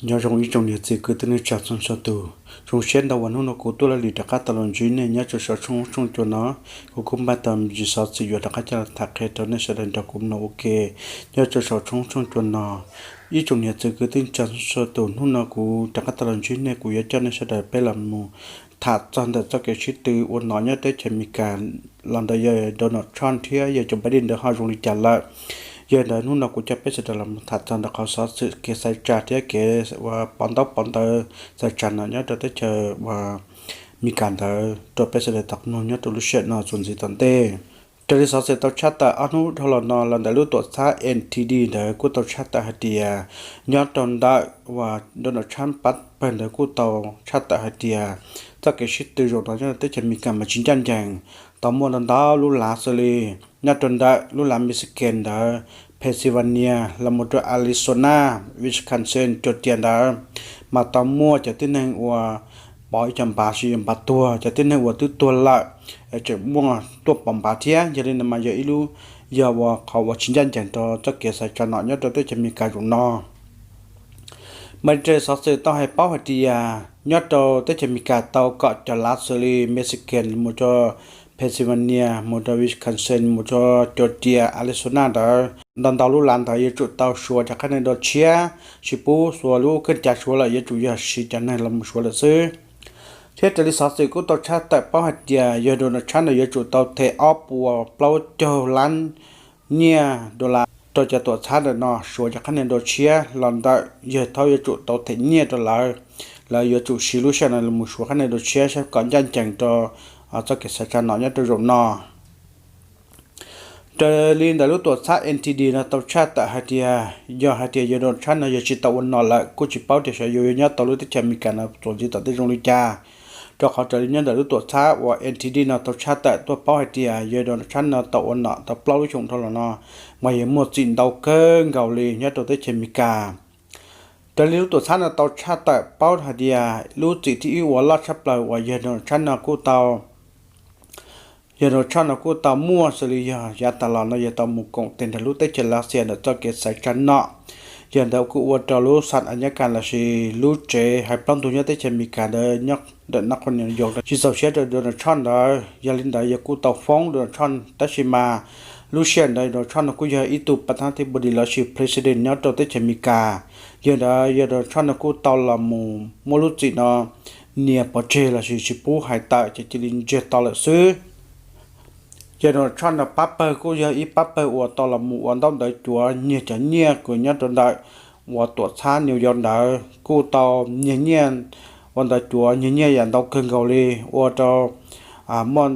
Nyob zoo ib tsoom niam txiv kwv tij neej tsa txhua txhua tus, zoo siab ntau uas hnub no kuv Tuaj Laj Lis rov qab tau los ntsib nej nyob rau saum tshooj tshooj cua no. Kuv kuj npaj tau me ntsis xov xwm yuav rov qab coj los tham qhia rau nej sawv daws nrog kuv mloog ua ke nyob rau saum tshooj tshooj cua no. Ib tsoom niam txiv kwv tij neej tsa txhua txhua tus, hnub no kuv rov qab tau los ntsib nej, kuv yuav coj nej sawv daws peb los mus tham txog ntawm txoj kev sib tw ua nom nyob teb chaws Amelikas los ntawm yawg Donald Trump thiab yawg Joe Biden ntawd ho zoo li cas lawm. Yog li ntawd hnub no kuv coj peb sawv daws los mus tham txog ntawm qhov xov xwm kev xaiv tsa thiab kev ua pov ntaub pov ntawv xaiv tsa nom nyob rau teb chaws Amelikas ntawd rau peb sawv daws tau mloog nyob rau lub sij hawm no txuas ntxiv tom ntej. Raws li xov xwm tau tshaj tawm ob hnub dhau los no los ntawm lub tuam txhab N T D ntawd kuj tau tshaj tawm hais tias nyob rau ntawm uas Donald Trump pab pawg ntawd kuj tau tshaj tawm hais tias txoj kev sib tw zaum no nyob rau teb chaws Amelikas mas tsis ncaj ncees, tau muaj ntau ntau lub lav xws li nyob rau ntawm lub lav Michigan ntawd, Pennsylvania los mus rau Arizona, Wisconsin, Georgia ntawd mas tau muaj cov tib neeg uas pov ib co npav, sis yog npav tuag, cov tib neeg uas twb tuag lawm tseem muaj tuaj pov npav thiab. Yog li no mas yog ib lub, yog uas qhov uas tsis ncaj ncees rau txoj kev xaiv tsa nom nyob rau teb chaws Amelikas zaum no. Mas raws xov xwm tau hais paub hais tias nyob rau teb chaws Amelikas tau kom cov lav xws li Michigan mus rau Pennsylvania, mus rau Wisconsin, mus rau Georgia, Arizona ntawd, ntau ntau lub lav ntawd yuav tsum tau suav cov qhab neeg dua tshiab, tsis pub suav lub kheej cav suav lawm, yuav tsum yog siv cov neeg los mus suav lawm xwb. Thiab raws li xov xwm kuj tau tshaj tawm paub hais tias yawg Donald Trump ntawd yuav tsum tau them ob puas plaub caug lab nyiaj dollar rau cov tuam txhab ntawm no suav cov qhab neeg dua tshiab los ntawm yawg thaub yuav tsum tau them nyiaj rau lawv. Lawv yuav tsum siv lub sij hawm no los mus suav qhab neeg dua tshiab saib kom ncaj ncees rau txoj kev xaiv tsa nom nyob rau zaum no. Raws li ntawm lub tuam txhab N T D no tau tshaj tawm hais tias yog hais tias yawg Donald Trump no yog tsis tau ua nom lawm kuj tsis paub tias xyov yuav nyob tau lub teb chaws Amelikas no txuas ntxiv tom ntej zoo li cas. Rau qhov raws li nyob ntawm lub tuam txhab uas N T D no tau tshaj tawm tuaj paub hais tias yawg Donald Trump no tau ua nom tau plaub lub xyoo dhau los no mas yog muaj txim ntau kawg nkaus li nyob rau teb chaws Amelikas. Raws li lub tuam txhab no tau tshaj tawm paub hais tias lub txim thib ib uas loj tshaj plaws uas yawg Donald Trump no kuj tau yawg Donald Trump no kuj tau muaj xws li yog yav tas los no yog tau mus koom tes nrog lub teb chaws Lav Xias ntawm txoj kev xaiv tsa nom. Yog ntawd kuj ua rau lub xas a nyab kas lossis lub tsev hais plaub ntug nyob teb chaws Amelikas ntawd nyob ntawm nab qhua niam yau tsis txaus siab rau Donald Trump ntawd. Yog li ntawd yawg kuj tau foob Donald Trump, tab sis mas lub sij hawm ntawd Donald Trump no kuj yog ib tug pas thab thib npu dis lossis president nyob rau teb chaws Amelikas. Yog ntawd yawg Donald Trump no kuj tau los mus muab lub txim no nias pov tseg lossis tsis pub hais tawm ces cia li ntsiag to lawm xwb. Yawg Donald Trump no pab pawg kuj yog ib pab pawg uas tau los mus ua ntaub ntawv cuav nyiag cov nyiaj kws nyob rau ntawm uas tuam txhab New York ntawd kuj tau nyiag nyiaj, ua ntawv cuav nyiag nyiaj yam ntau kawg nkaus li, ua rau muaj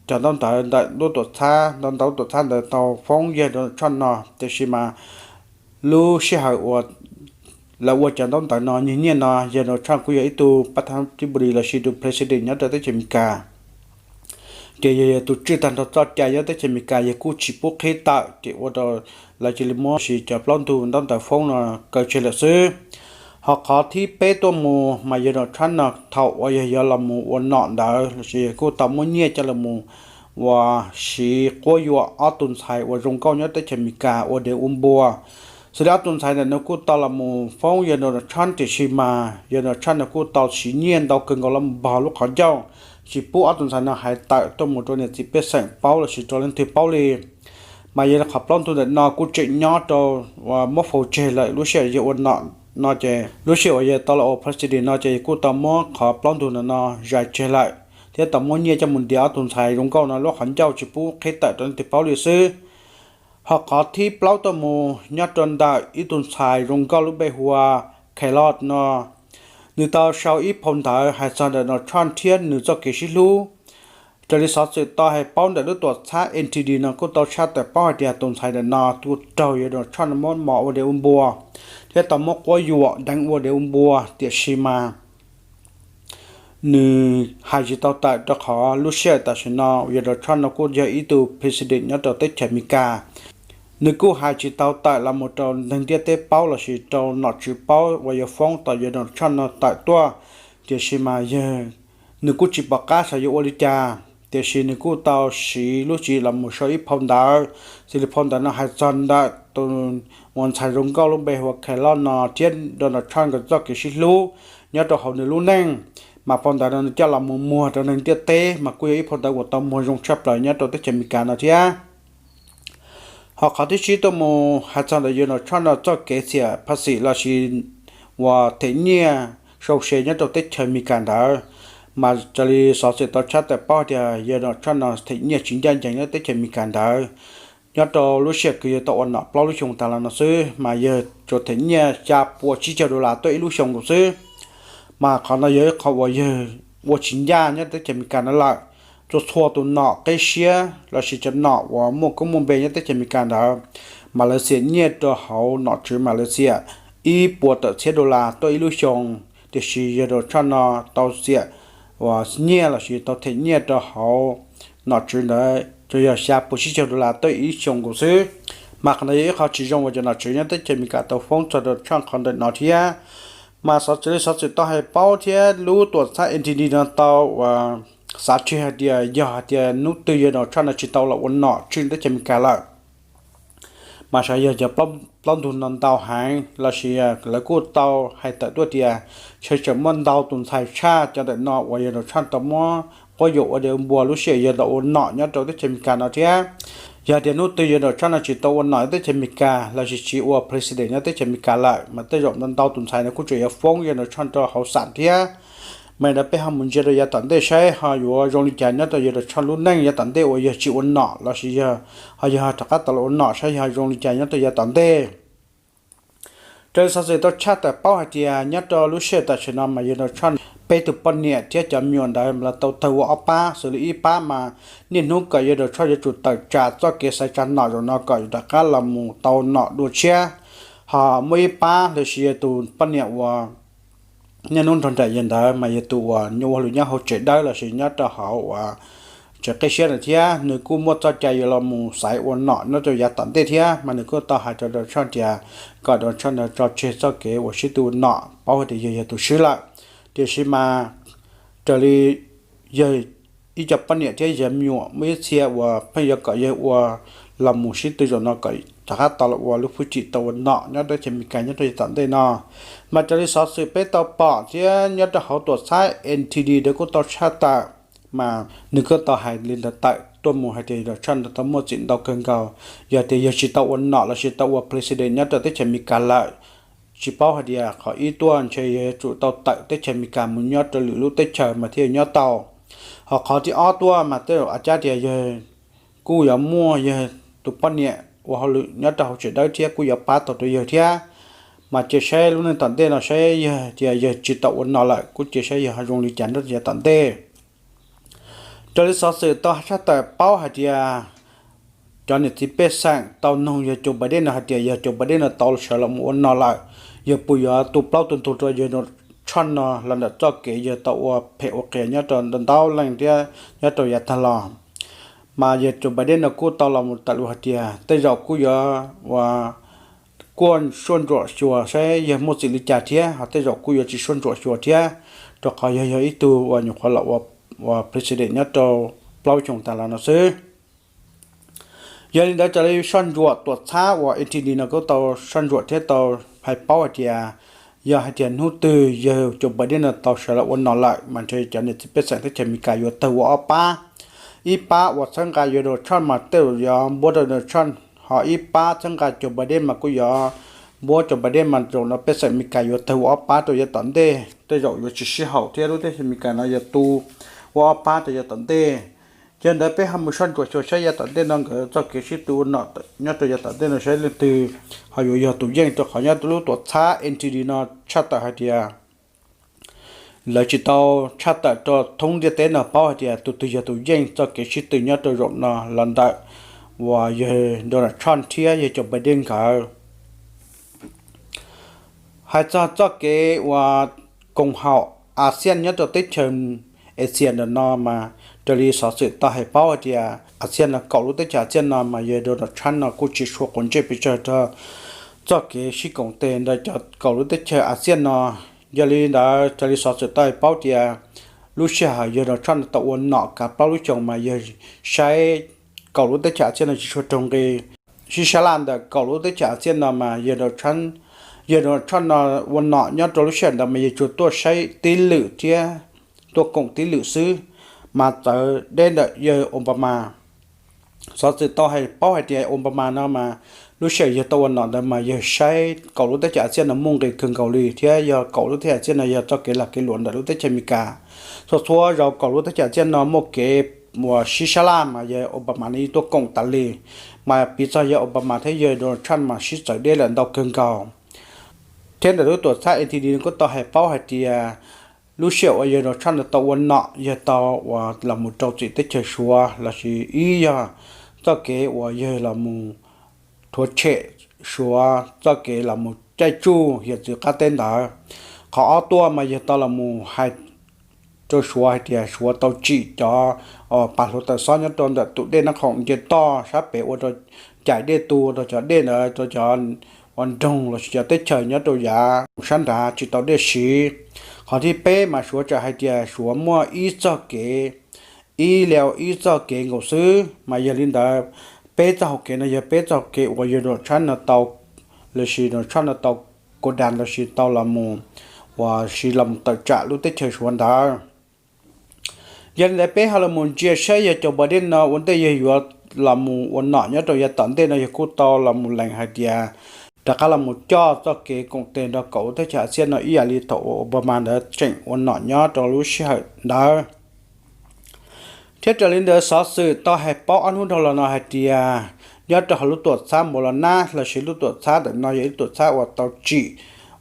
cov ntaub ntawv ntawm lub tuam txhab ntau ntau tuam txhab ntawd tau foob yawg Donald Trump no. Tiam sis mas lub sij hawm uas lawv ua cov ntaub ntawv no nyiag nyiaj no yawg Donald Trump kuj yog ib tug pas thab thib npu dis lossis tus president nyob rau teb chaws Amelikas. Ces yog yog tus tswj tag nrho txoj cai nyob teb chaws Amelikas, yawg kuj tsis pub qhib tawm, ces ua rau lawv cia li muab sis cov plaub ntug ntaub ntawv foob no kaw tseg lawm xwb. Ho qhov thib peb tuaj mus mas yawg Donald Trump no thaum uas yawg yuav los mus ua nom ntawd lossis kuj tau muab nyiaj coj los mus ua siv quab yuam ob tug ntxhais uas zoo nkauj nyob teb chaws Amelikas ua dev ua npua. Xws li ob tug ntxhais ntawm no kuj tau los mus foob yawg Donald Trump, tiam sis mas yawg Donald Trump no kuj tau siv nyiaj ntau kawg nkaus los mus npog lub qhov ncauj, tsis pub ob tug ntxhais no hais tawm tuaj mus rau niam txiv pej xeem paub lossis rau leej twg paub li. Mas yog li qhov plaub ntug ntawm no kuj tseem nyob rau uas muab faus tseg lawm. Lub sij hawm yawg ua nom no ces lub sij hawm uas yawg tau los ua president no ces yawg kuj tau muab qhov plaub ntug ntawm no zais tseg lawm thiab tau muab nyiaj coj mus ntiav ob tug ntxhais zoo nkauj no lub qhov ncauj tsis pub qhib tawm rau leej twg paub li xwb. Ho qhov thib plaub tuaj mus nyob rau ntawm ib tug ntxhais zoo nkauj lub npe hu ua Kellogg no, nws tau sau ib phau ntawv hais txog ntawm Donald Trump thiab nws txoj kev sib hlub. Raws li xov xwm tau hais paub ntawm lub tuam txhab N T D no kuj tau tshaj tawm paub hais tias tus ntxhais ntawm no kuj raug yawg Donald Trump no muab mos ua dev ua npua thiab tau muab quab yuam deev ua dev ua npua, tiam sis mas nws hais tsis tau tawm rau qhov lub sij hawm tam sim no yawg Donald Trump no kuj yog ib tug president nyob rau teb chaws Amelikas. Nws kuj hais tsis tau tawm los mus rau neeg ntiaj teb paub lossis rau nom tswv paub uas yuav foob tau yawg Donald Trump no tawm tuaj, tiam sis mas yawg, nws kuj tsis pom qab xyov yuav ua li cas. tiam sis nws kuj tau siv lub tswv yim los mus sau ib phau ntawv. Xws li phau ntawv no hais txog ntawm tus uas ntxhais zoo nkauj lub npe hu ua Khaws Loj no thiab Donald Trump nkawd txoj kev sib hlub nyob rau hauv nws lub neej, mas phau ntawv no nws coj los mus muag rau neeg ntiaj teb mas kuj yog ib phau ntawv uas tau muag zoo tshaj plaws nyob rau teb chaws Amelikas no thiab. Ho qhov thib tsib tuaj mus hais txog ntawm yawg Donald Trump no txoj kev txiam phaj xim lossis uas them nyiaj sau se nyob rau teb chaws Amelikas ntawd, mas raws li xov xwm tau tshaj tawm paub hais tias yawg Donald Trump no them nyiaj tsis ncaj ncees nyob teb chaws Amelikas ntawd. Nyob rau lub sij hawm kws yawg tau ua nom plaub lub xyoo tas los no xwb mas yawg tsuas them nyiaj xya puas tsib caug dollar tuaj ib lub xyoo nkaus xwb. Mas qhov no yog ib qho uas yawg ua tsis ncaj nyob teb chaws Amelikas no lawm. Txhua txhua tus nom qib siab lossis cov nom uas muaj koob muaj npe nyob teb chaws Amelikas ntawd, mas lawv xiam nyiaj rau hauv nom tswv mas lawv xiam ib puas tawm txhiab dollar tuaj ib lub xyoo, tiam sis yawg Donald Trump no tau xiam uas nyiaj lossis tau them nyiaj rau hauv nom tswv ntawd tsuas yog xya puas tsib caug dollar tuaj ib xyoo nkaus xwb. Mas qhov no yog ib qho tsis zoo uas cov nom tswv nyob teb chaws Amelikas tau foob txog Donald Trump qhov ntawm no thiab. Mas xov xwm li xov xwm tau hais paub thiab lub tuam txhab N T D no tau uas xav tseg hais tias yog hais tias hnub twg yawg Donald Trump no tsis tau los ua nom tswv teb chaws Amelikas lawm, mas sav yog cov plaub ntug no ntau heev lossis lawv kuj tau hais tawm tuaj tias ntshe tseem muaj ntau tus ntxhais tshaj cov ntawm no uas yawg Donald Trump tau muab quab yuam ua dev npua lub sij hawm yawg tau ua nom nyob rau teb chaws Amelikas no thiab. Yog tias hnub twg yawg Donald Trump no tsis tau ua nom teb chaws Amelikas lossis tsis ua president nyob teb chaws Amelikas lawm mas tej zaum ntau tus ntxhais no kuj tseem yuav foob yawg Donald Trump rau hauv xam thiab. Mas li ntawd peb ho mus ntsia rau yav tom ntej saib ho yuav zoo li cas nyob rau yawg Donald Trump lub neej yav tom ntej uas yawg tsis ua nom lossis yog ho yawg rov qab tau los ua nom saib yog zoo li cas nyob rau yav tom ntej. Raws li xov xwm tau tshaj tawm paub hais tias nyob rau lub sij hawm tam sim no mas yawg Donald Trump peb tus poj niam thiab cov me nyuam ntawd lawv tau tawg ua ob pab, xws li ib pab mas niaj hnub kom yawg Donald Trump yuav tsum tawm tsam txoj kev xaiv tsa nom zaum no kom rov qab los mus tau nom dua tshiab. Ho muaj ib pab lossis yog tus poj niam uas niaj hnub nrog nraim yawg ntawd mas yog tus uas ua hauj lwm nyob hauv tsev dawb lossis nyob rau hauv uas tsev qib siab ntawd thiab, nws kuj muaj txoj cai yuav los mus xaiv ua nom nyob rau yav tom ntej thiab, mas nws kuj tau hais rau Donald Trump tias kom Donald Trump ntawd tso tseg txoj kev uas sib tw ua nom, paub hais tias yawg yog tus swb lawm. Tiam sis mas raws li yawg ib co poj niam thiab yawg me nyuam muaj ib txhia uas pheej yuav kom yawg ua los mus sib tw zaum no kom rov qab tau los ua lub hwj chim tau ua nom nyob teb chaws Amelikas nyob rau yav tom ntej no. Mas raws li xov xwm peb tau pom thiab nyob rau hauv tuam txhab N T D ntawd kuj tau tshaj tawm, mas nws kuj tau hais li ntawd tawm tuaj mus hais tias Donald Trump ntawd tau muaj txim ntau kawg nkaus. Yog tias yawg tsis tau ua nom lossis tau ua president nyob rau teb chaws Amelikas lawm, tsis paub hais tias qhov ib tuaj ntshe yawg yuav tsum tau tawm teb chaws Amelikas mus nyob rau lwm lub teb chaws mas thiaj nyob tau. Ho qhov thib ob tuaj mas tej zaum av cab tias yawg kuj yuav muaj yawg tus poj niam ua hauj lwm nyob rau hauv tsev dawb thiab kuj yuav pab tau rau yawg thiab. Mas cia saib lub neej tom ntej no saib yog tias yawg tsis tau ua nom lawm kuj cia saib yog ho zoo li cas nyob rau yav tom ntej. Raws li xov xwm tau tshaj tawm paub hais tias cov niam txiv pej xeem tau noog yawg Joe Biden no hais tias yog Joe Biden no tau sawv los mus ua nom lawm, yawg puas yuav tu plaub tu ntug rau yawg Donald Trump no los ntawm txoj kev yawg tau ua phem ua qias nyob rau ntau ntau leej thiab nyob rau yav tag los. Mas yawg Joe Biden no kuj tau los mus tawm lus hais tias tej zaum kuj yuav ua kuaj suaj ntsuam xyuas saib yawg muaj txim li cas thiab, ho tej zaum kuj yuav tsis suaj ntsuam xyuas thiab, rau qhov yawg yog ib tug uas nyuam qhuav los ua president nyob rau plaub xyoos tas los no xwb. Yog li ntawd raws li soj ntsuam tuam txhab uas N T D no kuj tau soj ntsuam thiab tau hais paub hais tias yog hais tias hnub twg yawg Joe Biden no tau sawv los ua nom lawm mas ntshe cov niam txiv pej xeem teb chaws Amelikas yuav tawg ua ob pab. Ib pab uas txhawb nqa yawg Donald Trump mas tej zaum yuav npuab rau Donald Trump, ho ib pab txhawb nqa Joe Biden mas kuj yuav npuab Joe Biden mas zaum no pej xeem Amelikas yuav tawg ua ob pab rau yav tom ntej, tej zaum yuav tsis sib haum thiab lub teb chaws Amelikas no yuav tu ua ob pab rau yav tom ntej. Yog li ntawd peb ho mus soj ntsuam xyuas saib yav tom ntej no nkawd txoj kev sib tw ua nom nyob rau yav tom ntej no saib leej twg ho yuav yog tus yeej, rau qhov nyob lub tuam txhab N T D no tshaj tawm hais tias lawv tsis tau tshaj tawm rau thoob ntiaj teb no paub hais tias tus twg yog tus yeej txoj kev sib tw nyob rau zaum no los ntawm uas yawg Donald Trump thiab yawg Joe Biden nkawd. Hais txog txoj kev uas koom haum ASEAN nyob rau teb chaws Asia ntawm no mas raws li xov xwm tau hais paub hais tias ASEAN no kaum lub teb chaws ASEAN no mas yawg Donald Trump no kuj tsis tshua quav ntsej pes tsawg rau txoj kev sib koom tes ntawm cov kaum lub teb chaws ASEAN no. Yog li ntawd raws li xov xwm tau hais paub tias lub sij hawm yawg Donald Trump no tau ua nom kav plaub lub xyoos mas yawg saib kaum lub teb chaws Axias no tsis tshua raug nqi. Sib sab laj ntawm kaum lub teb chaws Axias no mas yawg Donald Trump no ua nom nyob rau lub sij hawm ntawd mas yawg tsuas tuaj saib tib lwm thiab tuaj koom tib lwm xwb, mas txawv deb ntawm yawg Obama. Xov xwm tau hais paub hais tias Obama no mas lub sij hawm yawg tau ua nom ntawd mas yawg saib kaum lub teb chaws Axias no muaj nqis kawg nkaus li thiab yog kaum lub teb chaws Axias no yog txoj kev lag kev luam ntawm lub teb chaws Amelikas. Txhua txhua zaus kaum lub teb chaws Axias no muaj kev uas sib sab laj mas yawg Obama no yeej tuaj koom tas li, mas piv txog yawg Obama thiab yawg Donald Trump mas sib txawv deb lawm ntau kawg nkaus. Thiab ntawm lub tuam txhab N T D kuj tau hais paub hais tias lub sij hawm uas yawg Donald Trump no tau ua nom yawg tau uas los mus rau txim teb chaws Suav lossis ib yog txoj kev uas yawg los mus rhuav tshem Suav txoj kev los mus caij tsuj hiav txwv qab teb ntawd. Qhov ob tuaj mas yawg tau los mus hais rau Suav hais tias Suav tau tsim cov pas hluav taws xob nyob rau ntawm tus dej Nab Khoom Nce Toj sab pem ua rau caij dej tu rau cov dej ntawd rau cov uas nroog lossis cov teb chaws nyob rau yav sab nrad tsis tau dej siv. Qhov thib peb mas Suav tseem hais tias Suav muaj ib txoj kev, ib leo ib txoj kev nkaus xwb, mas yog li ntawd peb txoj hau kev no yog peb txoj kev uas yawg Donald Trump no tau, lossis Donald Trump no tau ko das lossis tau los mus uas siv los mus tawm tsam lub teb chaws Suav ntawd. Yog li ntawd peb ho los mus ntsia saib yawg Joe Biden no ua ntej yawg yuav los mus ua nom nyob rau yav tom ntej no yawg kuj tau los mus lees hais tias rov qab los mus coj txoj kev koom tes nrog kaum lub teb chaws Axias no ib yam li thaum uas Obama ntawd tseem ua nom nyob rau lub sij hawm ntawd. Thiab raws li ntawd xov xwm tau hais paub ob hnub dhau los no hais tias nyob rau hauv lub tuam txhab Moderna lossis lub tuam txhab ntawm no yog ib lub tuam txhab uas tau tsim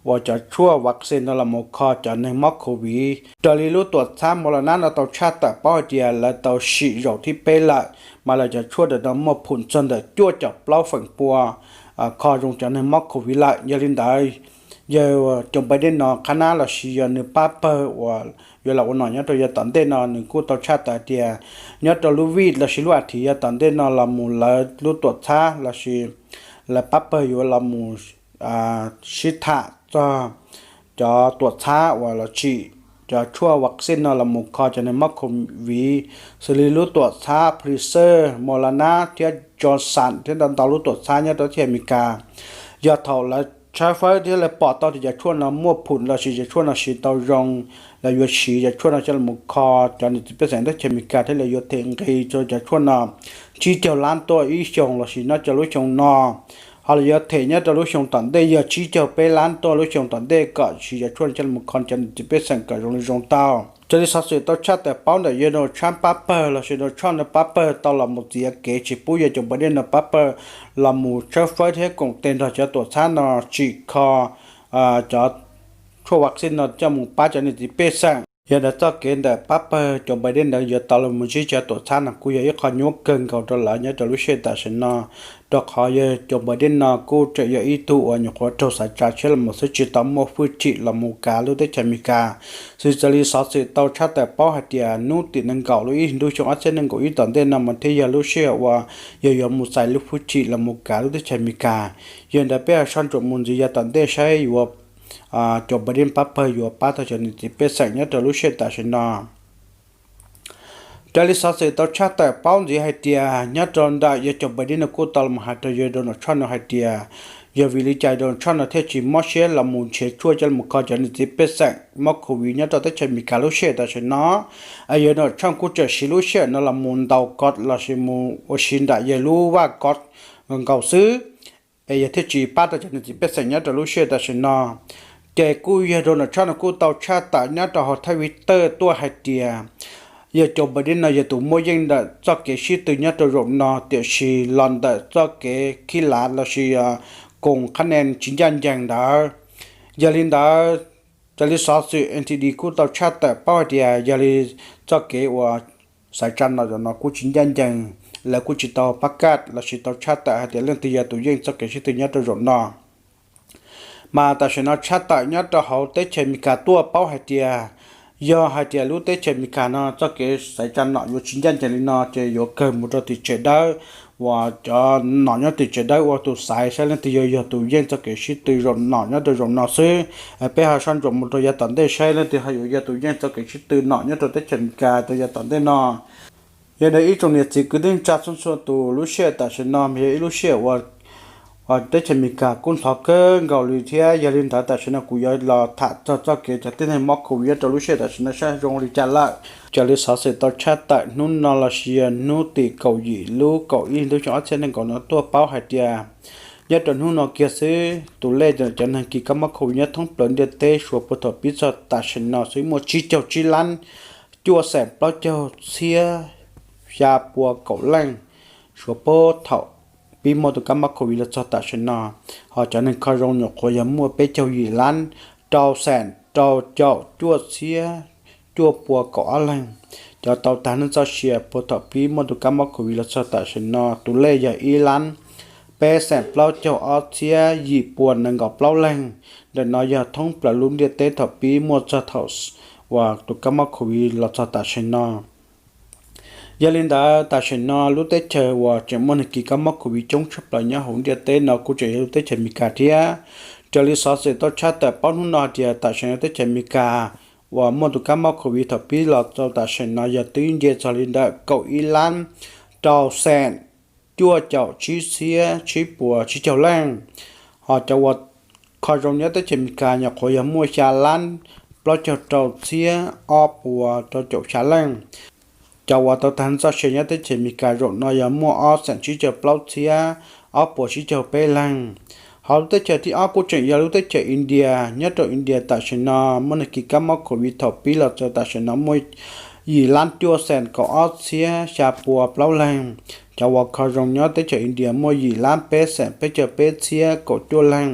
uas cov tshuaj vaccine no los mus kho cov neeg mob COVID. Raws li lub tuam txhab Moderna no tau tshaj tawm paub hais tias lawv tau sim zaum thib peb lawm, mas lawv cov tshuaj ntawm no muaj phum txog ntawm cuaj caum plaub feem pua kho zoo cov neeg mob COVID lawm. Yog li ntawd, yawg Joe Biden no qhab nab lossis yog nws pab pawg uas yuav los ua nom nyob rau yav tom ntej no nws kuj tau tshaj tawm tias nyob rau lub vij lossis lub as thiv yav tom ntej no los mus lawv lub tuam txhab lossis lawv pab pawg yuav los mus sib tham txog cov tuam txhab uas los tsim cov tshuaj vaccine no los mus kho cov neeg mob COVID, xws li lub tuam txhab Pfizer, Moderna thiab Johnson thiab ntau ntau lub tuam txhab nyob rau teb chaws Amelikas. Yog thaum lawv tshawb fawb thiab lawv pom tau tias cov tshuaj no muaj phum lossis cov tshuaj no siv tau zoo, lawv yuav siv cov tshuaj no coj los kho cov niam txiv pej xeem teb chaws Amelikas thiab lawv yuav them nqi rau cov tshuaj no tsib caug lab tuaj ib xyoos lossis nyob rau lub xyoo no, ho lawv yuav them nyob rau lub xyoo tom ntej yog tsib caug peb lab tuaj lub xyoo tom ntej kom siv cov tshuaj no coj los kho cov niam txiv pej xeem kom zoo li zoo tau. Raws li xov xwm tau tshaj tawm paub ntawm yawg Donald Trump pab pawg lossis Donald Trump no pab pawg tau los mus txiav kev tsis pub yawg Joe Biden no pab pawg los mus tshawb fawb thiab koom tes nrog cov tuam txhab no tsim kho cov tshuaj vaccine no coj mus pab cov niam txiv pej xeem. Yog ntawd txoj kev ntawm pab pawg Joe Biden ntawd yuav tau los mus ntsib cov tuam txhab no kuj yog ib qho nyuaj kawg nkaus rau lawv nyob rau lub sij hawm tam sim no, rau qhov yawg Joe Biden no kuj tseem yog ib tug uas nyuam qhuav raug xaiv tsa tshiab los mus xwb tsis tau muaj hwj chim los mus kav lub teb chaws Amelikas. Xws txawm li xov xwm tau tshaj tawm paub hais tias hnub tim nees nkaum lub ib hlis ntuj xyoo ob txhiab nees nkaum ib tom ntej no mas thiaj yog lub sij hawm uas yawg yuav mus txais lub hwj chim los mus kav lub teb chaws Amelikas. Yog ntawd peb ho soj ntsuam mus ntxiv yav tom ntej saib yuav Joe Biden pab pawg yuav pab tau cov niam txiv pej xeem nyob rau lub sij hawm tam sim no. Raws li xov xwm tau tshaj tawm paub ntxiv hais tias nyob rau ntawm yawg Joe Biden no kuj tau los hais rau yawg Donald Trump no hais tias yog vim li cas Donald Trump no thiaj tsis mob siab los mus nrhiav tshuaj coj los kho cov niam txiv pej xeem mob COVID nyob rau teb chaws Amelikas lub sij hawm tam sim no. Yawg Donald Trump kuj tseem siv lub sij hawm no los mus ntaus kov lossis mus ua si nram yawg lub vaj kov nkaus xwb, es yawg thiaj tsis pab tau cov niam txiv pej xeem nyob rau lub sij hawm tam sim no. Ces kuj yawg Donald Trump no kuj tau tshaj tawm nyob rau hauv thawj Twitter tuaj hais tias yawg Joe Biden no yog tus muaj yeej ntawm txoj kev sib tw nyob rau zaum no, tiam sis los ntawm txoj kev khib lav lossis koom qhab nees tsis ncaj ncees ntawd. Yog li ntawd, raws li xov xwm N T D kuj tau tshaj tawm paub hais tias yog li txoj kev uas xaiv tsa nom zaum no kuj tsis ncaj ncees, lawv kuj tsis tau pab kaj lossis tau tshaj tawm hais tias leej twg yog tus yeej txoj kev sib tw nyob rau zaum no. Mas tam sim no tshaj tawm nyob rau hauv teb chaws Amelikas tuaj paub hais tias yog hais tias lub teb chaws Amelikas no txoj kev xaiv tsa nom yuav tsis ncaj ncees li no ces yuav kawg mus rau tim tsev dawb, uas cov nom nyob tim tsev dawb ua tus xaiv saib leej twg yuav yog tus yeej txoj kev sib tw zaum nom nyob rau zaum no xwb. Peb ho soj ntsuam mus rau yav tom ntej saib leej twg ho yuav yog tus yeej txoj kev sib tw nom nyob rau teb chaws Amelikas rau yav tom ntej no. Yog li ib tsoom niam txiv kwv tij neej tsa txhua txhua tus, lub sij hawm tam sim no mas yog ib lub sij hawm uas teb chaws Amelikas kuj ntxhov kawg nkaus li thiab. Yog li ntawd tam sim no kuv yuav los tham txog txoj kev cov tib neeg mob covid nyob rau lub sij hawm tam sim no saib zoo li cas lawm. Raws li xov xwm tau tshaj tawm hnub no los sis yog hnub tim kaum yim lub kaum ib hli ntuj xyoo ob txhiab nees nkaum no tuaj paub hais tias nyob rau hnub no kiag xwb tus lej cov neeg kis kab mob covid nyob thoob plaws ntiaj teb suav puag thaum pib txog tam sim no xwb muaj tsib caug tsib lab cuaj xeem plaub caug txhiab xya pua kaum leej suav puag thaum pib muaj tus kab mob covid los txog tam sim no. Ho cov neeg kho zoo nyuam qhuav yog muaj peb caug yim lab rau xeem rau caum cuaj txhiab cuaj pua kaum ob leeg. Cov tau tag neej txoj sia puag thaum pib muaj tus kab mob covid los txog tam sim no tus lej yog ib lab peb xeem plaub caug ob txhiab yim pua nees nkaum plaub leeg. Ntawm no yog thoob plaws lub ntiaj teb thaum pib muaj txog thaum uas tus kab mob covid los txog tam sim no. Yog li ntawd tam sim no lub teb chaws uas tseem muaj neeg kis kab mob covid coob tshaj plaws nyob hauv ntiaj teb no kuj tseem yog lub teb chaws Amelikas thiab. Raws li xov xwm tau tshaj tawm paub hnub no hais tias tam sim no teb chaws Amelikas uas muaj tus kab mob covid thaum pib los txog tam sim no yog twb nce txog li ntawm kaum ib lab rau xeem cuaj caum tsib txhiab tsib puas tsib caug leej. Ho cov uas kho zoo nyob teb chaws Amelikas nyuam qhuav yog muaj xya lab plaub caug rau txhiab ob puas rau caum xya leej. Cov uas tau tag txoj sia nyob teb chaws Amelikas zaum no yog muaj ob xeem tsib caug plaub txhiab ob puas tsib caug peb leeg. Ho lub teb chaws thib ob kuj tseem yog lub teb chaws India. Nyob rau India tam sim no muaj neeg kis kab mob covid thaum pib los txog tam sim no muaj yim lab cuaj xeem kaum ob txhiab xya pua plaub leeg. Cov uas kho zoo nyob teb chaws India muaj yim lab peb xeem peb caug peb txhiab kaum cuaj leeg.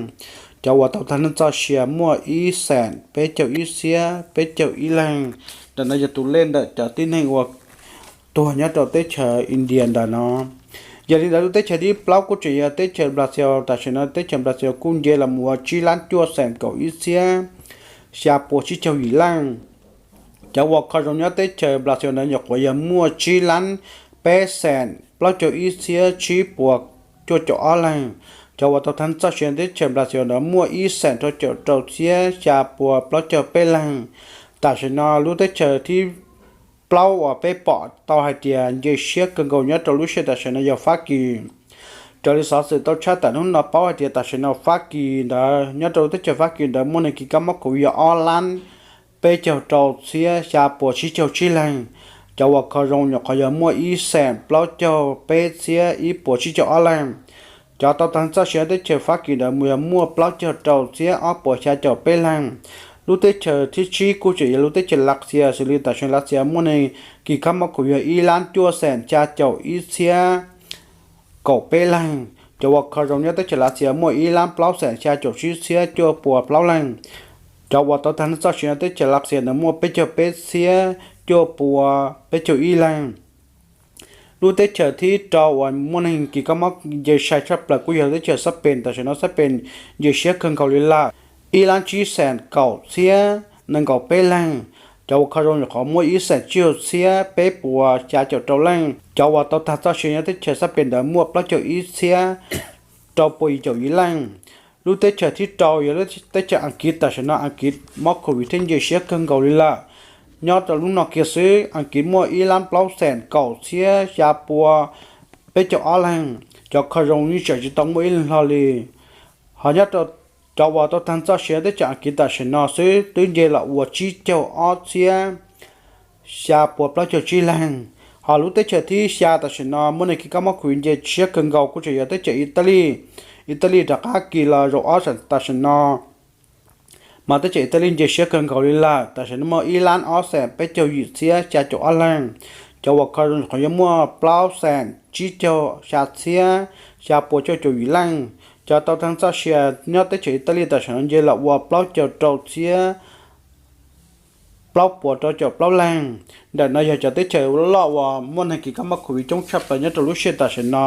Cov uas tau tag neej txoj sia muaj ib xeem peb caug ib txhiab peb caug ib leeg. Ntawm no yog tus lej ntawm cov tib neeg uas tuag nyob rau teb chaws India ntawm no. Yog li ntawd lub teb chaws thib plaub kuj tseem yog teb chaws Brazil. Tam sim no teb chaws Brazil kuj nce los mus ua tsib lab cuaj xeem kaum ib txhiab xya pua tsib caug yim leej. Cov uas kho zoo nyob teb chaws Brazil ntawd nyuam qhuav yog muaj tsib lab peb xeem plaub caug ib txhiab tsib puas cuaj caum ob leeg. Cov uas tau tag txoj sia teb chaws Brazil ntawd muaj ib xeem rau caum rau txhiab xya pua plaub caug peb leeg. Tam sim no lub teb chaws thib plaub uas peb pom tau hais tias nce siab kawg nkaus nyob rau lub sij hawm tam sim no yog Fab Kis. Raws li xov xwm tau tshaj tawm hnub no paub hais tias tam sim no Fab Kis ntawd nyob rau lub teb chaws Fab Kis ntawd muaj neeg kis kab mob covid yog ob lab peb caug rau txhiab xya puas tsib caug tsib leeg. Cov uas kho zoo nyuam qhuav yog muaj ib xeem plaub caug peb txhiab ib puas tsib caug ob leeg. Cov tau tag txoj sia teb chaws Fab Kis ntawd mus yog muaj plaub caug rau txhiab ob puas xya caum peb leeg. Lub teb chaws thib tsib kuj tseem yog lub teb chaws Lav Xias, xws li tam sim Lav Xias muaj neeg kis kab mob covid yog ib lab cuaj xeem xya caum ib txhiab kaum peb leeg. Cov uas kho zoo nyob teb chaws Lav Xias muaj ib lab plaub xeem xya caum tsib txhiab cuaj puas plaub leeg. Cov uas tau tag txoj sia nyob teb chaws Lav Xias ntawd muaj peb caug peb txhiab cuaj puas peb caug ib leeg. Lub teb chaws thib rau uas muaj neeg kis kab mob nce sai tshaj plaws kuj yog teb chaws Xab Pees. Tam sim no Xab Pees nce siab kawg nkaus li lawm, ib lab tsib xeem kaum txhiab nees nkaum peb leeg. Cov uas kho zoo nyuam qhuav muaj ib xeem tsib caug txhiab peb puas xya caum rau leej. Cov uas tau tag txoj sia nyob teb chaws Xab Pees ntawd muaj plaub caug ib txhiab rau puas yim caum yim leej. Lub teb chaws thib rau yog lub teb chaws Askiv. Tam sim no Askiv mob covid thiab nce siab kawg nkaus li lawm. Nyob rau lub no kiag xwb Askiv muaj ib lab plaub xeem kaum txhiab xya pua peb caug ob leeg. Cov kho zoo yeej tseem tsis tau muaj ib leeg hlo li. Ho nyob rau cov uas tau tag txoj sia teb chaws Askiv tam sim no xwb twb nce los ua tsib caug ob txhiab xya pua plaub caug tsib leeg. Ho lub teb chaws thib xya tam sim no muaj neeg kis kab mob covid nce siab kawg nkaus kuj tseem yog teb chaws Italis. Italis rov qab kis los zaum ob xeem tam sim no, mas teb chaws Italis nce siab kawg nkaus li lawm. Tam sim no muaj ib lab ob xeem peb caug yim txhiab xya caum ob leeg. Cov uas kho zoo qhov yuav muaj plaub xeem tsib caug xya txhiab xya pua cuaj caum yim leej. Cov tau tag txoj sia nyob teb chaws Italis tam sim no nce los ua plaub caug rau txhiab plaub puas rau caum plaub leeg. Ntawm no yog cov teb chaws loj uas muaj neeg kis kab mob covid coob tshaj plaws nyob rau lub sij hawm tam sim no.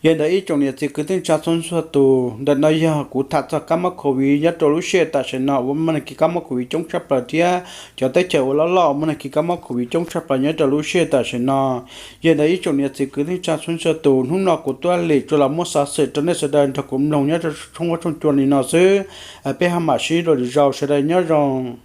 Yog ntawd ib tsoom niam txiv kwv tij neej tsa txhua txhua tus, ntawm no yog kuv tham txog kab mob covid nyob rau lub sij hawm tam sim no uas muaj nag kis kab mob covid coob tshaj plaws thiab cov teb chaws uas loj loj muaj nag kis kab mob covid coob tshaj plaws nyob rau lub sij hawm tam sim no. Yog ntawd ib tsoom niam txiv kwv tij neej tsa txhua txhua tus, hnub no kuv Tub Lis tsuas los muab xov xwm rau nej sawv daws nrog kuv mloog nyob rau tshooj ua tshooj cua li no xwb. Peb ho mam sib ntsib dua lwm zaus, sawv daws nyob zoo.